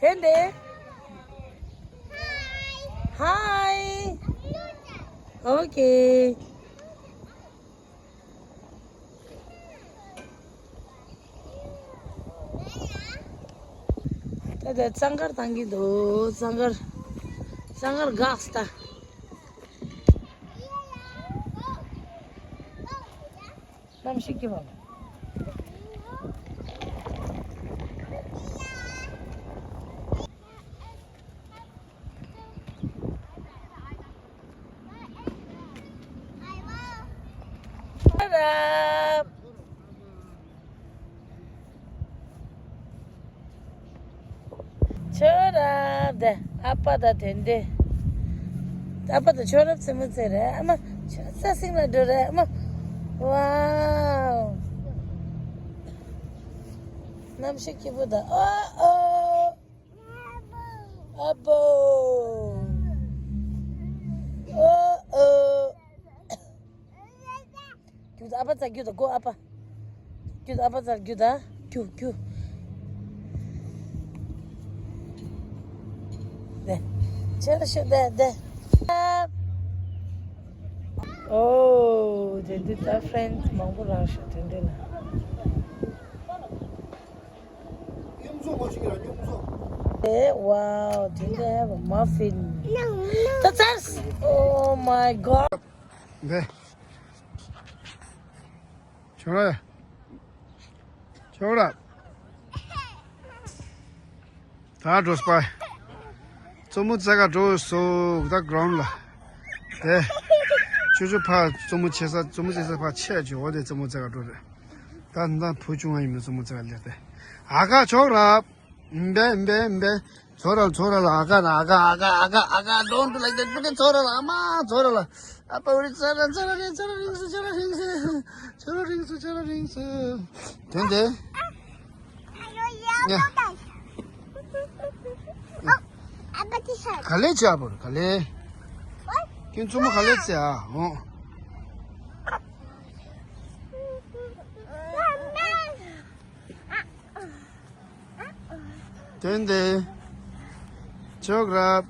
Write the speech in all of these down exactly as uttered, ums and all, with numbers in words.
དེ་འདི། Hi. Okay. ད་ལྟ་གཙང་སྦྲ་བཏང་གི་འདུག་གཙང་སྦྲ། གཙང་སྦྲ་འགག་སྟེ། གནམ་གཤིས་སྐྱིད་པོ། ཁྱོད་རང་དེ་ཨ་ཕ་དང་དོན་དེ། ཨ་ཕ་དང་ཁྱོད་རང་རྩེད་མོ་རྩེ་རེད། ཨ་མ་ཁྱོད་ས་སྲིན་ལ་འགྲོ་རེད། ཨ་མ། ཝའོ། གནམ་གཤིས་སྐྱིད་པོ་དང་། ཨོ་ཨོ། ཨ་ཕོ། ཨོ་ཨོ། རྒྱུག་ད། ཨ་ཕ་ཙ་རྒྱུག་ད། གོ་ཨ་ཕ། རྒྱུག་ད། ཨ་ཕ་ཙ་རྒྱུག་ད། རྒྱུག་རྒྱུག་དེ། ཁྱེད་ཤོད་དེ་དེ། ཨོ། དེ་འདི་ད་ཕྲེན་མང་པོ་རག་ཤག་དེ་འདི་ལ། ཨེ། wow, today I have a muffin. ད་ཚར། Oh my god. འདི། ཁྱོད་ར། ཁྱོད་ར། ད་འགྲོ་སྤ། རྩེད་མོ་རྩེ་ག་འགྲོ་སོང་། ད་གྷ་རའུན་ཌ་ལ། དེ། ཆུ་ཆུ་ཕ་རྩེད་མོ་བྱེད་ས། རྩེད་མོ་རྩེ་ས་ཕ་ཆས་ཀྱི། འོ་དེ་རྩེད་མོ་རྩེ་ག་འགྲོ་རེད། ད་ད་བུ་ཆུང་བ་ཡིན་མིན་རྩེད་མོ་རྩེ་ག་སླེབས་ཏེ། ཨ་ཁ་ཁྱོད་ར། ཨམ་བེ་ཨམ་བེ་ཨམ་བེ། ཚོ་ར་ཚོ་ར་ལ། ཨ་ཁ་ར། ཨ་ཁ་ཨ་ཁ་ཨ་ཁ། don't do like that. ཚོ་ར་ལ། ཨ་མ་ཚོ་ར་ལ། ཨ་ཕ་འུ་རི་ཚ་ར་ཚ་ར་རིང་། ཚ་ར་རིང་སོང་། ཚ་ར་རིང་སོང་། ཚ་ར་རིང་སོང་། ཚ་ར་རིང་སོང་། དོན་དེ། ཡ། ག་ལེ་བྱས་པོ་རེད། ག་ལེ། ཁྱོད་རྩེད་མོ་ག་ལེ་རྩེ་ཨ། འོ། དོན་དེ། ཆོག་རབ།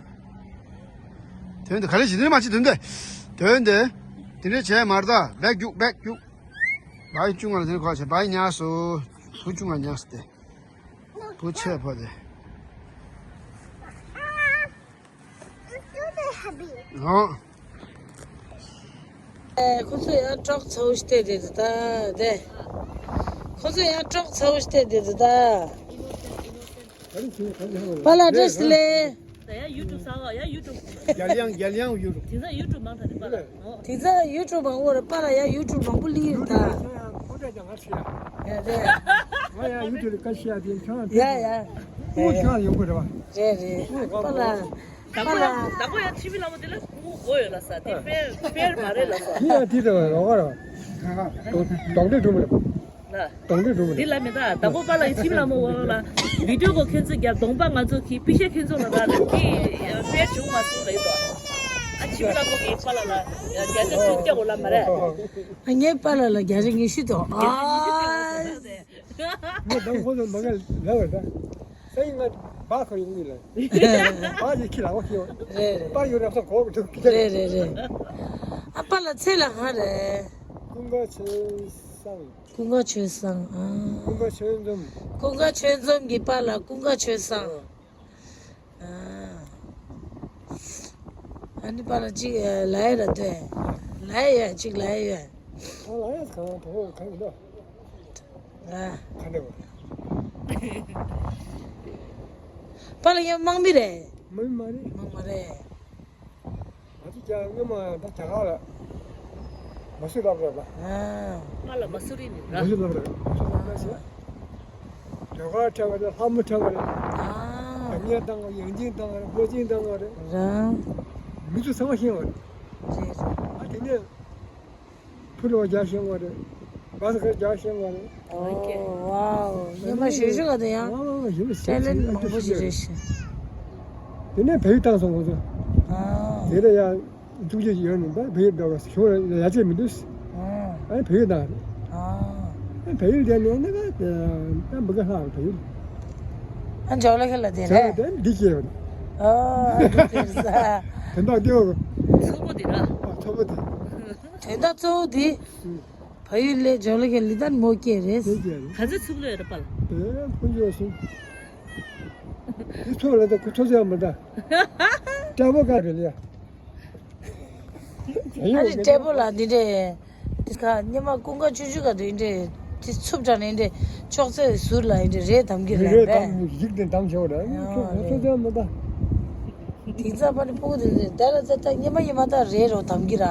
དོན་དེ་ག་རེ་བྱེད་དོན་མ་བྱེད་དོན་དེ། དོན་དེ། དེ་འདྲ་བྱས་མ་རེད་ད། བེག་རྒྱུག་བེག་རྒྱུག་བའི་ཅུང་ང་ལ་དེ་ནས་གོ་བྱས། བའི་ཉག་སོ། བུ་ཆུང་ང་ཉག་སྟེ། བུ་ཆེ་ཕོ་དེ། ཨོ། ཨེ། ཁོ་ཚོ་ཡང་ཀྲོག་ཚ་བོ་ཞིག་བལྟས་བསྡད་འདུག་ད། དེ། ཁོ་ཚོ་ཡང་ཀྲོག་ཚ་བོ་ཞིག་བལྟས་བསྡད་འདུག་ད། པཱ་ལགས་བཀྲ་ཤིས་བདེ་ལེགས། ད་ཡ་ཡུ་ཊུབ་བཟང་ཨ། ཡ་ཡུ་ཊུབ། རྒྱལ་ཡང་རྒྱལ་ཡང་ཡུ་ཊུབ། དེང་སང་ཡུ་ཊུབ་མང་དྲགས་རེད་པཱ་ལགས། ཨོ། དེང་སང་ཡུ་ཊུབ་མང་པོ་རེད། པཱ་ལགས་ཡ་ཡུ་ཊུབ་མང་པོ་སླེབས་ཡོད་ད། ཡུ་ཊུབ་ཡ་ཁོ་འདྲ་ཅང་ང་ཤི་ཡ། ཡ་རེད། ང་ཡ་ཡུ་ཊུབ་ལ་བཀའ་ཤི་ཡ་དེ་ཁྱོད་ཡ་ཡ། ཨོ་ཁྱོད་ཡོང་གི་རེད་པ། རེད་རེད། པཱ་ལགས། དང་པོ་ཡ། དང་པོ་ཡ་འཆི་མེད་ལྷ་མོ་དེ་ལ་སྐུ་ངོ་དགོས་ཡོད་ལ་ས། དེ་ཕེར་ཕེར་མ་རེད་ལ་ས། དེ་ཡ་དེ་དང་རོགས་ར། གདོང་འདྲེ་སྒྲུང་རེད། ལ། གདོང་འདྲེ་སྒྲུང་རེད། འདི་ལ་མེད་ད། དང་པོ་པཱ་ལགས་ཡ་འཆི་མེད་ལྷ་མོ་འོ་ལ། བི་ཌིའོ་ཀོལ་ཁྱེད་ཚོས་རྒྱབ། གདོང་པ་ང་ཚོ་གི་པི་ཤ་ཁྱེད་ཚོ་ལ་རག་ལ། དེ་ཕེར་བྱུང་མ་སོང་ལ་ཡོད་དོ། ཨ་འཆི་མེད་ལྷ་མོ་གི་པཱ་ལགས་ལ་བརྒྱ་ཆ་བཅུ་བརྒྱ་འོ་ལ་མ་རེད། ཨ་ངའི་པཱ་ལགས་ལ་བརྒྱ་ཆ་ཉི་ཤུ་དོ། ཨ། ངས་དང་ཁོ་ཚོ་མ་ངས་ལབ་པ་ད། སང་ཉིན་ང་བག་ཁ་ཡོང་གི་ལ། བག་ཡི་ཁྱི་ལ་བ་ཁྱི་བ། རེད་རེད། བག་ཡོད་རབ་ས་གོག་འདུག་རེད་རེད་རེད། ཨ་པཱ་ལགས་མཚན་ལ་གང་རེད། ཀུན་དགའ་ཆོས་བཟང་། ཀུན་དགའ་ཆོས་བཟང་། ཨ། ཀུན་དགའ་ཆོས་འཛོམས། ཀུན་དགའ་ཆོས་འཛོམས་ཀྱི་པཱ་ལགས་ཀུན་དགའ་ཆོས་བཟང་། ཨ། ཨ་ནི་པཱ་ལགས་གཅིག་ལབ་ཡ་ར་དོ། ལབ་ཡ་གཅིག་ལབ་ཡ་ཡོད། ཨ་ལ་ཡ་གང་དོ་གང་ཡིན་ནོ། ཨ། ག་འདྲ་བ། པཱ་ལགས་ཡང་དམག་མི་རེད། དམག་མི་མ་རེད། དམག་མི་མ་རེད། ང་ཚོ་ཀྱང་སྔོན་མ་ད་རྒྱ་གར་ལ་མ་སུ་རབ་རབ་ལ། ཨ། པཱ་ལགས་མ་སུ་རི་ནས་ར། མ་སུ་རབ་རབ། མ་སུ་རབ་རབ་ཟེར། རྒྱ་གར་ཁྲལ་བ་རེད། ལྷ་མོ་ཁྲལ་བ་རེད། ཨ། ཉེས་བཏང་བ། ཡང་ཅིན་བཏང་བ་རེད། སྤོ་ཅིན་བཏང་བ་རེད། རང་། མི་ཚོ་ཚང་མ་ཤེས་པ་རེད། རེད་རེད། ཨ་དེ་ནས། ཕུ་ལོ་རྒྱག་ཤེས་པ་རེད། བ་ས་ཁ་རྒྱག་ཤེས་པ་རེད། ཨོ་ཝའོ། སྙན་མ་ཞུ་ཞུ་ག་དེ་ཡང་། ཨོ་ཞུ་ཞུ། ཊེ་ལེན་ཊི་མང་པོ་ཞིག་རེད་ཤག་དེ་ནས་བལ་ཡུལ་བཏང་སོང་ཁོང་ཚོ། ཨ། དེ་ལ་ཡང་ཐུགས་རྗེ་ཡོད་ནས་ད་བལ་ཡུལ་འགྲོ་བ་ཞུ་བ་ཡ་ཅེ་མི་འདུག་ཨ། ཨ་བལ་ཡུལ་བཏང་རེད། ཨ། ཨ་བལ་ཡུལ་བསྡད་ནས་ནི་ད་ད་འབུ་ག་ལྷག་བལ་ཡུལ། ཨ་འཇོག་ལ་ཁེ་ལ་དེ་རེད། དེ་འདི་སྐྱེས་པ། ཨོ་ཨ་འདི་དེ་རེད་ས། དོན་དག་དེ་འོ། ཚོགས་པ་དེ་ར། ཨ་ཚོགས་པ་དེ། དོན་དག་གཙོ་བོ་དེ། ཨུ། བལ་ཡུལ་ལས་འཇོག་ལ་ཁེ་ལི་དན་མོ་སྐྱེས་རེད། དེ་སྐྱེས་རེད། ག་ཚོད་ཚུགས་ལོས་ར་པལ། དེ་ཕུན་ཚོགས་སུ། དེ་ཚོགས་ལ་དེ་ཁུ་ཚོགས་ཚོད་མ་ད། སྐྲ་བོ་ག་རེ་ལ་ཡ། ཨ་ནི་སྤྲེལ་པོ་ལ་འདི་འདྲས། དེ་ཁ་ཉི་མ་ཀུན་དགའ་ཆུང་ཆུང་ག་དུས་འདྲས། དེ་འཚུབ་དྲགས་ནས་འདྲས་ཅོག་ཙེ་ཟུར་ལ་འདྲས་རེད་དམ་གི་རེད་རེད་པས། དམ་ཡིག་དེ་དམ་ཆོག་རེད། ཨ་ཁྱོད་ཁོ་ཚོ་རེད། ཚོད་མ་ད། དེང་སང་པ་ནི་སྤུ་གུ་དེ་འདྲས་དེ་ལ་ཙེ་ད་ཉི་མ་ཉི་མ་ད་རེད་རོ་དམ་གི་ར།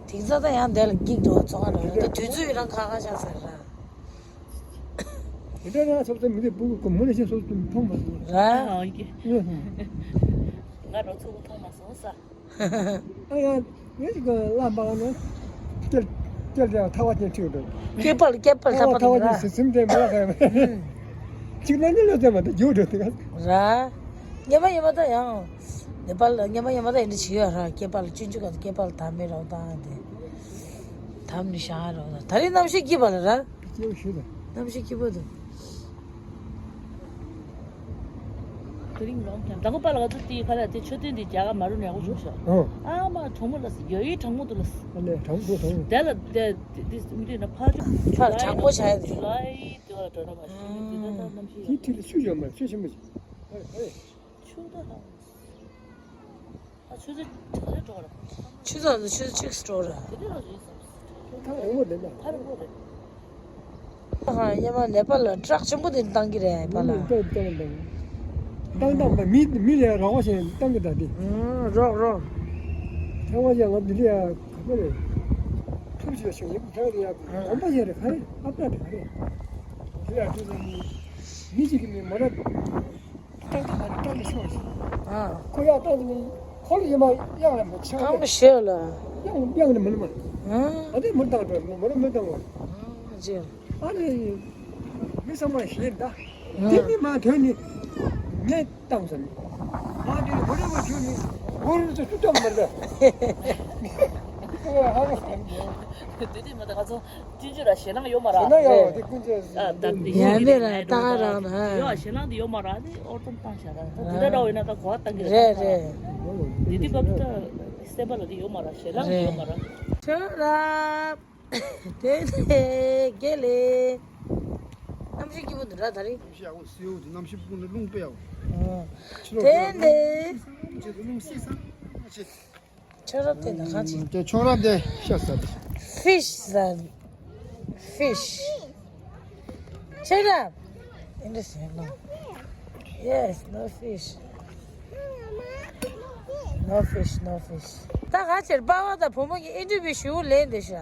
དེང་སང་ད་ཡང་དེ་ལ་འགྱིག་འགྲོ་ཚོགས་ཁ་རོ་ད་དུས་ཚོད་ཡི་རང་ཁ་ཁ་ཆགས་ཟེར་ར། དེ་འདྲ་རང་སོབ་ཙེ་མི་དེ་སྤུ་གུ་མུ་ལ་ཤེས་སོབ་ཙེ་མཐོང་མ་སོང་། ར། ཨ་ཡིན་གི། ང་རོ་ཚུགས་མཐོང་མ་སོང་ས། ཨ་ཡ། ངས་ཅིག་གི་བླ་མ་ནི། སྐྱེལ། སྐྱེལ་དེ་ཐག་པ་ཅན་ཁྲིད་འགྲོ། སྐྱེས་པ་ལ་སྐྱེས་པ་ལ་ཐག་པ་ཐག་པ་ཅན་དང་སིམ་དེ་མ་ལ་ཁ་ཡ། ཅིག་ན་ནི་ལོ་ཙེ་མ་དེ་རྒྱུག་འགྲོ་དེ་ག་ར། ཉི་མ་ཉི་མ་ད་ཡང་། ནེ་པ་ལ་ཉི་མ་ཉི་མ་ད་ཡིན་འདྲ་བྱེད་ཡོད་ར། སྐྱེས་པ་ལ་ཆུང་ཆུང་ག་སྐྱེས་པ་ལ་དམ་མི་རོགས་དང་དེ། དམ་ནི་བཞག་རོགས་དང་ད་རེས་གནམ་གཤིས་སྐྱིད་པ་ལ་ར། སྐྱིད་པོ་ཞུ་ད། གནམ་གཤིས་སྐྱིད་པོ་འདུག་དེ་རིང་རོང་ཁྱམས་དང་པོ་པ་ལ་ང་ཚོ་དེའི་ཁ་ལ་དེ་མཆོད་རྟེན་དེ་རྒྱ་གར་མ་རུ་ནས་འགོ་བྱུང་ཤག་ཨོ། ཨ་མ་གྲང་མོ་ལ་སི་ཡོ་ཡི་གྲང་མོ་འདུག་ལ་སི། ཨ་ལས་གྲང་མོ་གྲང་མོ། དེ་ལ་དེ་དེ་དེ་མི་དེ་ན་ཕ་ཕ་གྲང་མོ་བྱ་ཡ་དེ། ཇུ་ལའི་དེ་བ་ལ་གྲོ་ན་མ་ཤི་ནི་དེ་ད་ད་གནམ་གཤིས། དེ་ཁྲི་ལ་ཆུ་ཡོད་མ་ཆུ་ཆེན་པོ་ཞིག་ཨེ་ཨེ། ཆུ་ད་ཧ། ཨ་ཆུ་ཚོད་ག་ཚོད་འགྲོ་ར། ཆུ་ཚོད་ཆུ་ཚོད་གཅིག་འགྲོ་ར། དེ་འདྲ་རེད་བསམ། ཐག་རིང་པོ་རེད་ན། ཐག་རིང་པོ་རེད། ཧ་ཧ་ཡ་མ་ནེ་པ་ལ་ཊྲག་ཆེན་པོ་དེ་བཏང་གི་རེད་པ་ལ། བཏང་བཏང་བཏང་། བཏང་བཏང་པ་མི་མི་ལ་རོགས་བྱས་བཏང་གི་ད་དེ། ཨུམ་རོགས་རོགས། ཐེངས་མ་ཅན་ང་འདི་ལ་ཡ་ག་པ་རེད། ཐུགས་རྗེ་ཆེ་ཡིན་ཐག་རེད་ཡ། གོམ་པ་ཡ་རེད་ག་རེད་ཨ་པ་རེད་ག་རེད། དེ་ལ་ཐུགས་རྗེ་ཆེ་མི་གཅིག་གི་མི་མ་རབས། ཏག་ཏག་མ་ཏག་ཏག་ཤོར་ཤི། ཨ། ཁོ་ཡག་ཏག་ཏག་ཁོ་ལ་ཡི་མ་ཡག་ལ་མ་ཆགས་ཏག་ཏག་ཤོར་ལ། ཡག་ཡག་ནི་མི་ལ་མ། ཨ། ཨ་དེ་མི་ཏག་ཏག་མི་ལ་མི་ཏག་ཨ། ཨ་ཅེ། ཨ་ནི་མི་ཚང་མ་ཤེས་ད། དེ་མི་མ་དོན་ནི་ངས་བཏང་ཟེར་ནི། ཨ་དེ་ནི་བོད་རིགས་མ་དོན་ནི་བོད་རིགས་ཚོ་ཅུ་ཏོག་མ་རེད། ཨ་ཧ་ཧ། དེ་དེ་མ་ད་ང་ཚོ། ཅི་ཅི་ར་ཞེད་སྣང་ཡོད་མ་ར། ཞེད་སྣང་ཡོད་རེད། དེ་ཀུན་རྗེས་ཨ་ད་དེ་ཡང་མེད་ར་ད་ག་རང་ན། ཡོད་ཞེད་སྣང་དེ་ཡོད་མ་ར་དེ་ཨོར་ཙམ་བཏང་བཞག་ར་ད་དེ་འདྲ་འདྲ་བོ་ཡིན་ན་ད་གོ་བ་བཏང་གི་རེད། རེད་རེད། དེ་དེ་བབ་ད་སེམས་པ་ལ་དེ་ཡོད་མ་ར་ཞེད་སྣང་དེ་ཡོད་མ་ར། ཁྱོད་ར་དེ་དེ་དགེ་ལེ། གནམ་གཤིས་སྐྱིད་པོ་འདུག་ར་ད་རིང་། གནམ་གཤིས་ཡག་པོ་སེའུ་དེ་གནམ་གཤིས་ཕུག་ནས་རླུང་དཔེ་ཡག་པོ། དེ་དེ་ཕྱི་ལོགས་རླུང་བསིལ་ས་ཆེ། ཆོས་རབ་དེ་ན་གང་ཅི། དེ་ཆོས་རབ་དེ་ཤ་ཟ་དེ། Fish ཟ། Fish. Shut up. In the same. Yes, no fish. No fish, no fish. ད་ག་ཅེར་པ་བ་ད་བུ་མོ་གི་ཨིན་ཊར་བིའུ་ཞུ་ལེན་དེ་ཤ།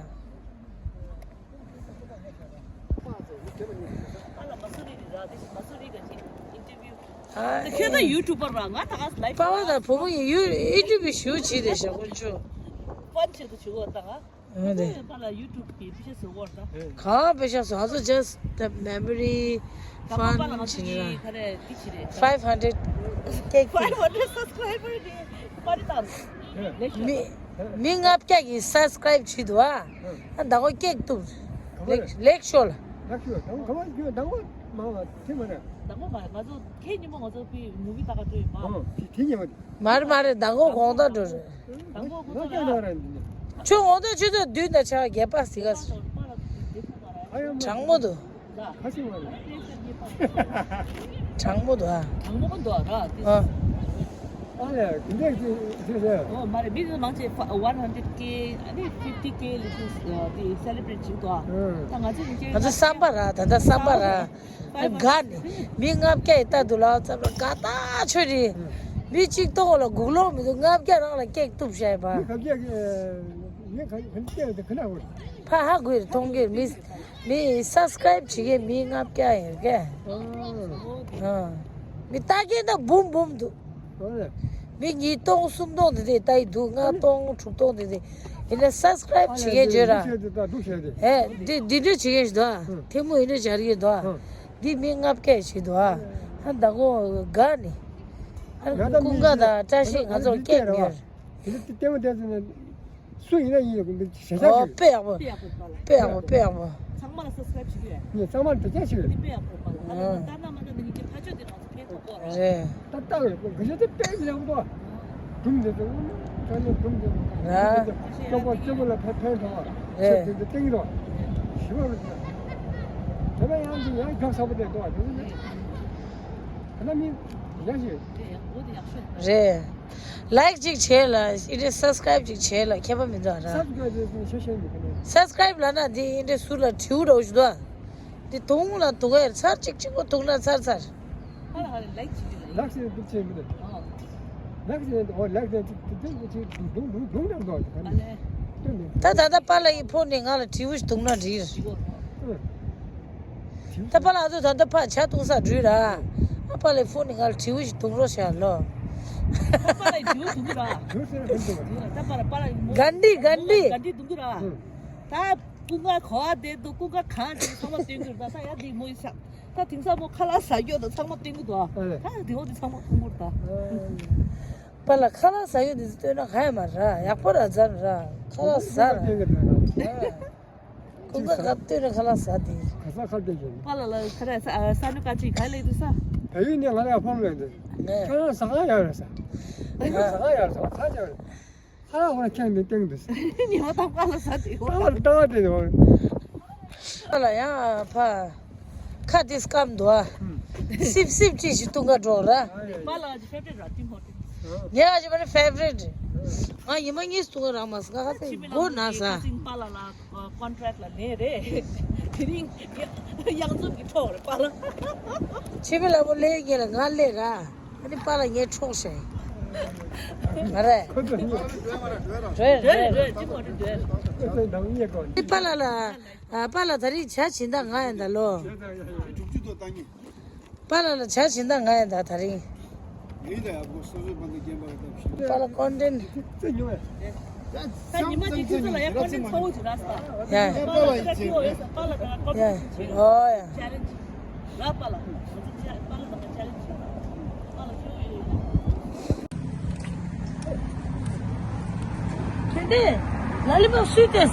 ཨ་ཁྱོད་ད་ཡུ་ཊུབ་པར་ར་ང་ད་ག་ལའིབ། པ་བ་དང་བུ་མོ་ཡི་ཡུ་ཨི་ཊུབ་པའི་ཞུ་བྱེད་དེ་ཞག་ཀུན་ཆུ། ཕན་ཆེད་དུ་ཞུ་བ་ད་ང་། ཨ་ནི། པ་ལ་ཡུ་ཊུབ་གི་པི་ཤ་སུ་བོར་ད། གང་པེ་ཤ་སུ་ཧ་ཚོ་just the memory fun ཆེ་ར། ཁ་རེ་ཏི་ཆི་རེ། Five hundred ཀེག་five hundred subscriber དེ་པ་རི་ཏང་། མི་མི་ལྔ་བརྒྱ་གི་སབ་སི་ཀ་རེབ་བྱེད་འདུག་ཨ། ཨ་ད་གོ་ཀེག་ཏུ། ལེགས་ལེགས་ཤོ་ལ། ལེགས་ཤོ་ད་གོ་ག་བ་ད་གོ་མ་བ་དེ་མ་རེད། ད་གོ་མ་ང་ཚོ་ཁྱེད་ཉིན་མོ་ང་ཚོ་པི་མུ་བི་ལྟ་ག་འགྲོ་ཡིན་མ། ཨོ་དེ་དེ་ཉིན་མོ། མ་རེད་མ་རེད་ཟླ་འགོ་གོང་ད་འགྲོ་རེད། ཟླ་འགོ་གོང་ད་རེད། ཁྱོད་གོང་ད་ཆུ་ཚོད་བདུན་དང་ཆ་བརྒྱད་པ་ཟིག་ག་གྲང་མོ་འདུག་ཁ་ཤས་མ་རེད། གྲང་མོ་འདུག་ཨ། གྲང་མོ་འདུག་ར་དེ། ཨ་ལས་དེ་འདྲས་ཀྱི་ཟེར་ཟེར། ཨོ་མ་རེད་མི་ཚོ་མང་ཆེ་one hundred K ཨ་ནི་fifty K ལི་ཚོ་དེ་སེ་ལི་བྷི་རེཊ་བྱེད་འདུག་ཨ། ད་ང་ཚོ་ཡིན་གྱི་ང་ཚོ་བསམ་པ་ར་ད་ལྟ་བསམ་པ་ར། དགའ་ནི། མི་ལྔ་བརྒྱ་ཡི་ལྟ་འདུག་ལ་ཙམ་ལ་དགའ་ད་ཆོས་རེད། མི་གཅིག་གཏོང་ལ་སྒུག་ལོང་མི་འདུག་ལྔ་བརྒྱ་རང་ལ་ཀེག་གཏུབ་བྱས་པ། མི་ལྔ་བརྒྱ་གི་མི་ག་ག་ཀེག་དེ་ཁ་ན་འོ། ཕ་ཧ་གོ་རེད་མཐོང་གི་མི་མི་སབ་སི་ཀ་རེབ་བྱེད་མཁན་མི་ལྔ་བརྒྱ་ཡོད་ཀྱག་ཨ། མི་ལྟ་མཁན་ད་འབུམ་འབུམ་འདུག་མི་ཉིས་སྟོང་སུམ་སྟོང་དེ་དེ་ལྟ་ཡི་འདུག་ལྔ་སྟོང་དྲུག་སྟོང་དེ་དེ། ཡིན་ན་སབ་སི་ཀ་རེབ་བྱེད་མཁན་བརྗོད་ར། ཨེ་འདི་འདི་འདྲ་བྱེད་མཁན་ཞིག་འདུག་ཨ། ཐལ་མོ་ཡིན་འདྲ་སྦྱར་གྱི་འདུག་ཨ། འདི་མི་ལྔ་བརྒྱ་ཞིག་འདུག་ཨ། ཨ་ད་གོ་དགའ་ནི། ཨ་ཀུན་དགའ་དང་བཀྲ་ཤིས་ང་ཚོར་ཀེག་ཉོས། དེ་ལྟ་དེ་མོ་དེ་ཚོ་ནི་སུ་ཡིན་ན་ཡིན་ཡོད་གི་འདི་ཞེ་ཆགས་ཨོ་ཞིག་དཔེ་ཡག་པོ། དཔེ་ཡག་པོ་དཔེ་ཡག་པོ་དཔེ་ཡག་པོ། ཚང་མ་ལ་སབ་སི་ཀ་རེབ་བྱེད་ཀྱི་ཡོད། ངས་ཚང་མ་ལ་དེ་ཆ་ཞིག་རེད། འདི་དཔེ་ཡག་པོ་པ་ལ་ད་ལྟ་ན་མ་ད་འདི་ཉིད་ཀྱི་ཕ་ཆོས་དེ་ང་ཚོ་ཕན་ཐོགས། རེད། ད་ལྟ་བའི་གི་ཞིག་དེ་དཔེ་ཡག་པོ་འདུག་སྒྲུང་འདི་ཚོ་དངོས་གནས་དྲང་གནས་སྒྲུང་འདི་ཚོ་རེད། ལྕོགས་པོ་ལྕོགས་པོ་ལ་ཕན་ཕན་ཐོགས་ཆེད་དུ་འདི་སྟེང་རོགས་ཞི་བ་རུ་དེ་ལ་ཡང་ཅིག་ཡང་མགྱོགས་ཚ་པོ་དེ་འདུག་དེ་ཚོ་ནི་ཁ་ན་མི་ཡག་ཞིག་རེད། ལའིག་ཅིག་བྱས་ལ་ཨི་འདྲ་སབ་སི་ཀ་རེབ་ཅིག་བྱས་ལ་ཁྱད་པར་མི་འདུག་ར། སབ་སི་ཀ་རེབ་ཅིག་བྱས་ཤེས་མི་ཁ་ན། སབ་སི་ཀ་རེབ་ལབ་ན་འདི་ཨི་འདྲ་ཟུར་ལ་དྲིའུ་འདྲ་བོ་ཞིག་འདུག་དེ་དུང་ལ་དུང་ཡར་ཚར་གཅིག་གཅིག་པོ་དུང་ན་ཚར་ཚར། ཨ་ལ་ཧ་ལ་ལེགས་ཅིག་ལ་ལགས་སེ་འདུག་ཅེས་མི་འདུག་ཨ། ལགས་སེ་འདུག་ཨོ་ལགས་སེ་ཅིག་ཅིག་ཅིག་ཅིག་དུང་དུང་དུང་དུང་འདྲ་འདུག་ཨ་ལེ། ད་ད་ལྟ་པཱ་ལགས་ཡི་ཕོན་ནས་ང་ལ་དྲིའུ་ཞིག་དུང་ན་འགྲིག་ཨ། ད་པཱ་ལགས་ཨ་ཚོ་ད་ལྟ་ཕར་ཇ་བཏུང་ས་འགྲོ་ར། ཨ་པཱ་ལགས་ཕོན་ནས་ང་ལ་དྲིའུ་ཞིག་དུང་རོགས་བྱས་ལོ། ད་པཱ་ལགས་དྲིའུ་དུང་གི་ར། ད་པཱ་ལགས་པཱ་ལགས་གན་ཌི་གན་ཌི། གན་ཌི་དུང་གི་ར། ད། ཀུན་དགའ་ག་བ་བསྡད་འདུག་ཀུན་དགའ་གང་བྱེད་ཚང་མ་སྟོན་གྱི་རེད། ད་ད་ཡ་འདི་མོ་ཡི་ཤག་ད་དེང་སང་མོ་ཁ་ལག་ཟ་རྒྱུ་དང་ཚང་མ་སྟོན་གྱི་འདུག་ཨ་ད་དེ་འོ་དེ་ཚང་མ་མཐོང་གི་རེད་ད། པཱ་ལགས་ཁ་ལག་ཟ་རྒྱུ་འདི་ཚོ་སྟོན་ན་ག་ཡ་མ་ར་ཡག་པོ་ར་ཛར་ར་ཁ་ལག་ཟ་ར། ཀུན་དགའ་ག་བ་སྟོན་ན་ཁ་ལག་ཟ་དེ། ག་ས་ཁ་བརྡ་བྱས་ནས། པཱ་ལགས་ལ་ཁ་ལག་ཟ་ས་ནི་ག་ཅིག་ག་ལེགས་འདུག་ས། ད་ཡིན་ནས་ང་ལ་ཡ་ཕོམ་ལེན་དེ། ཁ་ལག་ཟ་ག་ཡ་ར་ས། ཁ་ལག་ཟ་ག་ཡ་ར་ས་ཁ་ཆ་ར། ཨ་ཧོ་ཁྱེད་འདི་སྟེང་དུ། ཉི་མ་དང་པཱ་ལགས་ཟ་དེ་ཧོ། ཨ་ལྟ་བ་དེ་ནི་ཧོ། ཨ་ལ་ཡང་ཕ། ཁ་དེ་སྐམ་འདུག་ཨ། སིབ་སིབ་ཅིག་ཞིག་བཏུང་ག་འགྲོ་ར། པཱ་ལགས་ཀྱི་ཕེ་ཝ་རི་ཊི་ར་ཊིམ་ཧོ་ཊེལ། ངས་ཨ་ཅི་མ་ནི་ཕེ་ཝ་རི་ཊི། ང་ཉི་མ་གཉིས་བཏུང་ག་རག་མ་སོང་ང་ཁ་ཚེ་མགོ་ན་ས། པཱ་ལགས་ལ་ཀོན་ཊེག་ལ་ལེན་རེད། དེ་རིང་གཡང་འཛོམས་ཀྱི་ཐོག་རེད་པཱ་ལགས། ཆེ་མི་ལ་མོ་ལེན་ངེས་ལ་ང་ལེན་ར། ཨ་ནི་པཱ་ལགས་ངས་འཕྲོག་བྱས། མ་རེད། རེད་རེད་རེད། ཅི་མ་རེད་རེད། ཨ་ནི་པཱ་ལགས་ལ། ཨ་པཱ་ལགས་ད་རིང་ཇ་བྱིན་ད་ང་ཡང་ད་ལོ། པཱ་ལགས་ལ་ཇ་བྱིན་ད་ང་ཡང་ད་ད་རིང་། པཱ་ལགས་ཀོན་ཊེན། ད་ཉི་མ་གཅིག་ཁྱེད་ཚོ་ལ་ཡ་ཀོན་ཊེན་ཚ་བོ་ཅིག་རག་སོང་། ཡ། པཱ་ལགས་ད་ཅི་ཡོད་ཡོད་ས་པཱ་ལགས་དང་ཀོན་ཊེན་ཅེ་ལེན་ཇི། ཨོ་ཡ། ར་པཱ་ལགས། ང་ཚོ་ཅི་པཱ་ལགས་དང་ཅེ་ལེན་ཇི། པཱ་ལགས་ཁྱོད་ཡོད་ཡོད། ཁྱོད་དེ་ལ་ལི་པབ་སུས་ཏེས།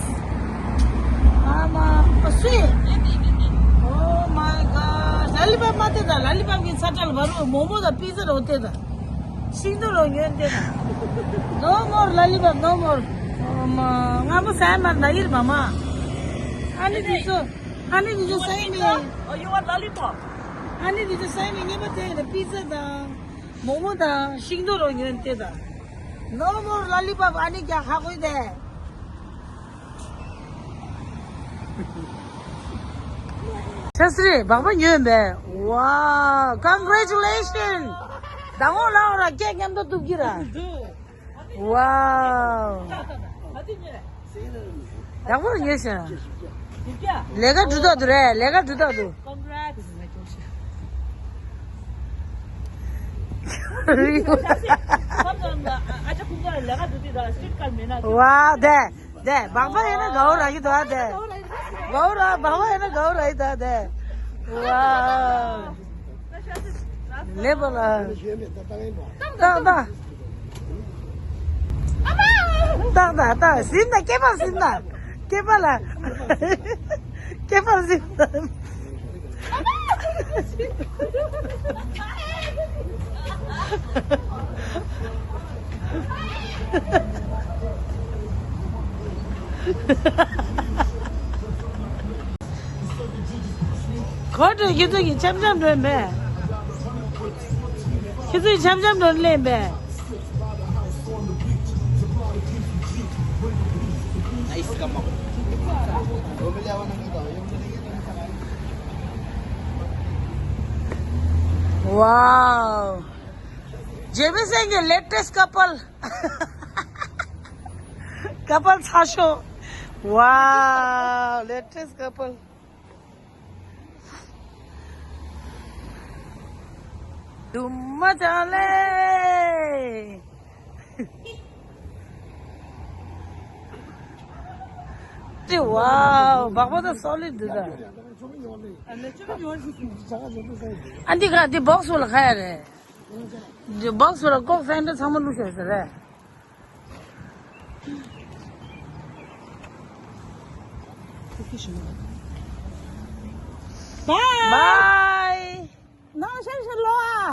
ཨ་མ་པ་སུས། Oh my god. ལ་ལི་པབ་མ་སྟེར་ད། ལ་ལི་པབ་ཀྱི་ཚ་དྲག་ལ་བ་རུ་མོག་མོག་དང་པི་ཛ་རོ་སྟེར་ད། ཤིང་ཏོག་རོ་ཉོས་སྟེར་ད། No more lollipop, no more. ཨོ་མ། ང་མོ་ཟ་ཡ་མ་ན་ཡིར་མ་མ། ཨ་ནི་དེ་ཚོ། ཨ་ནི་དེ་ཚོ་ཟ་ཡ་མེད། Oh, you want lollipop? ཨ་ནི་དེ་ཚོ་ཟ་ཡ་མེད། ངས་མ་དེ་ཡིན་ན་པི་ཛ་དང་། མོག་མོག་དང་ཤིང་ཏོག་རོ་ཉོས་སྟེར་ད། No more lollipop. ཨ་ནི་རྒྱ་ཧ་གོ་ཡི་དེ། ཆ་སི་རེ་སྦག་སྦག་ཉོས་པས། Wow, congratulations. ཟླ་ངོ་ལགས་ར་སྐད་མཉམ་དུ་གཏུབ་ཀྱི་ར། Wow. ཡག་པོ་ཉོས་ཤག་ལས་ཀ་འགྲུབ་ཐག་འདུག་རེད། ལས་ཀ་འགྲུབ་ཐག་འདུག Wow, དེ། དེ་སྦག་སྦག་ཡིན་ན་དགའ་བོ་རག་གི་འདུག་ཨ་དེ། དགའ་བོ་རག་སྦག་སྦག་ཡིན་ན་དགའ་བོ་རག་གི་འདུག་ཨ་དེ། ཝའོ། ལེ་པ་ལ། ཏག་ཏག་ཏག་ཏག་ཏག་ཟིན་ད་སྐེད་པ་ཟིན་ད། སྐེད་པ་ལ། སྐེད་པ་ཟིན་ད། གོ་དྲོད་ཁྱེད་ཚོ་གིས་འཆམ་འཆམ་འགྲོ་མེད། ཁྱེད་ཚོ་གིས་འཆམ་འཆམ་འགྲོ་ལེན་པས། Wow. Jamie Singh གི་latest couple. Couple ཚ་ཤོས། Wow, latest couple. དུ་མ་ཅག་ལེ། ཏི་ཝའོ། སྦག་སྦག་ད་སོ་ལིཌ་འདུག་ད། ཨ་འདི་ག་འདི་བོག་སི་ལ་ཁ་ཡ་རེད། འདི་བོག་སི་ལ་ཀོག་ཧྥེན་ཏྲ་ཚང་མ་བླུགས་ཤག་ཟེར་རེད། Bye. Bye. ནང་ཤར་ཤར་ལོ་ཨ།